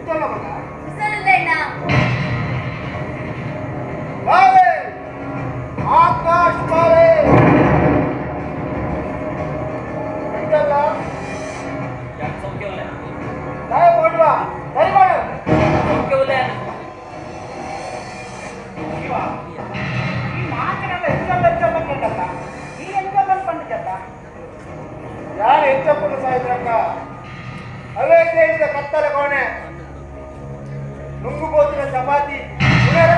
ಎಂತಲ್ಲ ಮಗ ಕುಸಲುಲ್ಲೇನಾ ಬಾವೆ ಆಕಾಶ್ ಬಾವೆ ಎಂತಲ್ಲ ಯಾಕೆ ಸೌಖ್ಯವಲ್ಲ ದಾಯ ಕೊಡುವ ಸರಿ ಮಾಡು ಸೌಖ್ಯವಲ್ಲ ಶಿವ ಈ ಮಾತಿನೆಲ್ಲ ಎಂಚಲ್ಲ ಎಂಚಲ್ಲ ಕೇಳಲ್ಲ ಈ ಎಂಚಲ್ಲ ಪಂಡಿತಲ್ಲ ಯಾರು ಹೆಚ್ಚಪ್ಪನ ಸಾಯಿದ್ರಕ್ಕ ಅವೇ ಹೇಳಿದ ಕತ್ತಲ ಕೋಣೆ ನುಂಗು ಬೋತಿನ ಚಪಾತಿ ಪುನರ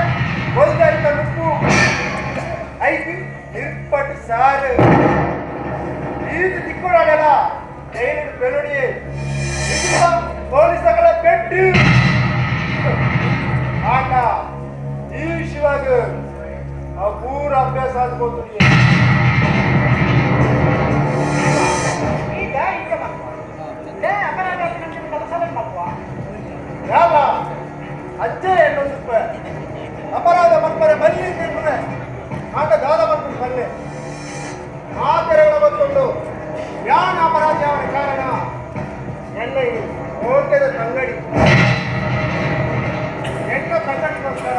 ಕೊಲ್ದರಿತ ನುಪ್ಪು ಐದು ನಿರ್ಪಟ್ಟು ಸಾರು ಈದು ತಿಕ್ಕೊಡಲ್ಲ ಜೈಲು ಬೆಲುಡಿ ಪೊಲೀಸಗಳ ಪೆಟ್ಟು ಆಟ ಈ ಶಿವಾಗ ಆ ಪೂರ ಅಭ್ಯಾಸ ಆದ್ಕೋತೀನಿ. ಈಗ ಇಂಚ ಮಕ್ಕಳು ಅಪರಾಧ ಕೆಲಸ ಮಕ್ಕಳು ಯಾವ ಅಜ್ಜೆ ಎನ್ನೊಂದು ಅಪರಾಧ ಮಕ್ಕಳ ಬಲ್ಲಿ ತಿನ್ನುವೆ ಆಟ ದಾದ ಮಕ್ಕಳು ಬಲ್ಲೆ ಆ ತೆರೆಗಳ ಬಂದುಕೊಂಡು ಯಾನ ಅಪರಾಧ ಅವನ ಕಾರಣ ಎಲ್ಲ ಈ ಓಟದ ತಂಗಡಿ ಎಣ್ಣ ತಂಗಡಿಗೋಸ್ಕರ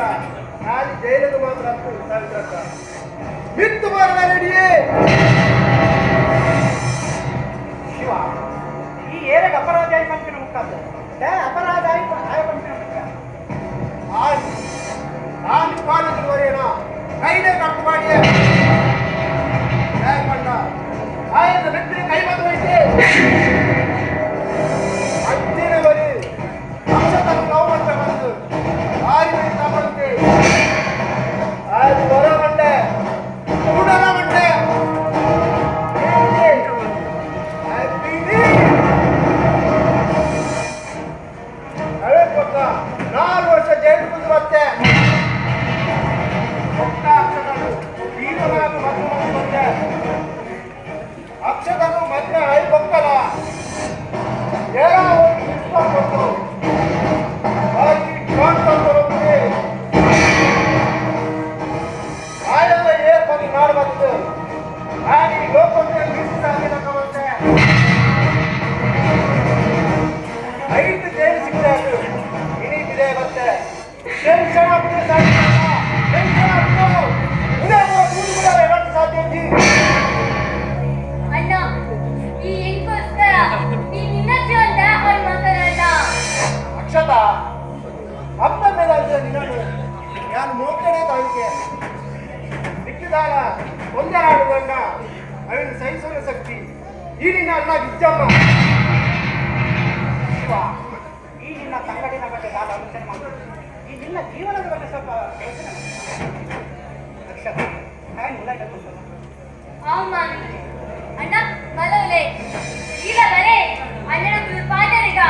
ನಾಲಿ ಜೈಲದು ಮಾತ್ರ ಹತ್ತು ಸಾವಿತ್ರಕ್ಕ ಬಿತ್ತು ಬರಲ್ಲ ರೆಡಿಯೇ. ಶಿವ ಈ ಏರಗ ಅಪರಾಧ ಆಯಿ ಪಂಪಿನ ಮುಖಾಂತರ ಅಪರಾಧ ಆಯಿ ಆಯ ಪಂಪಿನ ಮುಖ ನಾನು ಕಾಲೇಜ್ ವರೆಯನ ಕೈಲೇ ಕಟ್ಟು ಮಾಡಿಯೇ ಕಂಡ ಆಯನ ವ್ಯಕ್ತಿ ಕೈ ಬಂದು ಅಜ್ಜಿನ ಬರಿ ಅಕ್ಷತನು ನೋವು ಅಂತ ಬಂದು ಆರಿ ತಗೊಂಡೆ ಆಯ್ತು ಬರ ಬಂಡೆ ಕೂಡಲ ಬಂಡೆ ಅವೇ ಪಕ್ಕ 4 ವರ್ಷ ಜೈಲು ಬಂದು ಮತ್ತೆ ಒಕ್ಕ ಅಕ್ಷತನು ವೀರನಾಗ ಮದುವೆ ಮಾಡಿ ಬಂದೆ ಅಕ್ಷತನು ಮದುವೆ ಆಯಿ ಬೊಕ್ಕಲ ಏನೋ ಒಂದು ವಿಶ್ವಾಸ ಕೊಟ್ಟು ಬಾಕಿ ಕಾಣ್ಕೊಂಡು ಆಯಲ್ಲ ಏರ್ಪಡಿ ನಾಡು ಬಂತು ನಾನು ಈ ಲೋಕಕ್ಕೆ ಮೀಸಲಾಗಿರಕವಂತೆ 5 ಜೈಲು ಶಿಕ್ಷೆ ಅದು ಇಡೀ ಬಿದೆ ಮತ್ತೆ ಟೆನ್ಷನ್ ಆಗ್ತದೆ ಟೆನ್ಷನ್ ಆಗ್ತದೆ ಸಾಧ್ಯ. ಅಣ್ಣ ಈ ಹೆಂಗೋಸ್ಕರ ನೀನ್ ನಿನ್ನ ಜೀವನ ಹಾಳು ಮಾಡ್ಕೊಳ್ಳೋಣ. ಅಕ್ಷತಾ ಅಪ್ಪ ಮೇಲೆ ಆಗಿದ ನಿನ್ನನ್ನು ನಾನು ಮೋಕಡೆ ತಾಳಿಕೆ ಸಿಕ್ಕಿದಾಗ ಒಂದೇ ಆಡುಗಂಡ ಅವನ ಸಹಿಸುವ ಶಕ್ತಿ ಈ ನಿನ್ನ ಅಣ್ಣ ಗಿಜ್ಜಮ್ಮ. ಶಿವ ಈ ನಿನ್ನ ತಂಗಡಿನ ಬಗ್ಗೆ ನಾನು ಆಲೋಚನೆ ಮಾಡು ಈ ನಿನ್ನ ಜೀವನದ ಬಗ್ಗೆ ಸ್ವಲ್ಪ ಯೋಚನೆ ಮಾಡು. ಅಕ್ಷತ ನಾನು ಇಲ್ಲ ಮಾಮಿ ಅಣ್ಣ ಮಲವಲೆ ಇಲ್ಲ ಬರೇ ಅಣ್ಣನ ಪಾಠರಿಗ.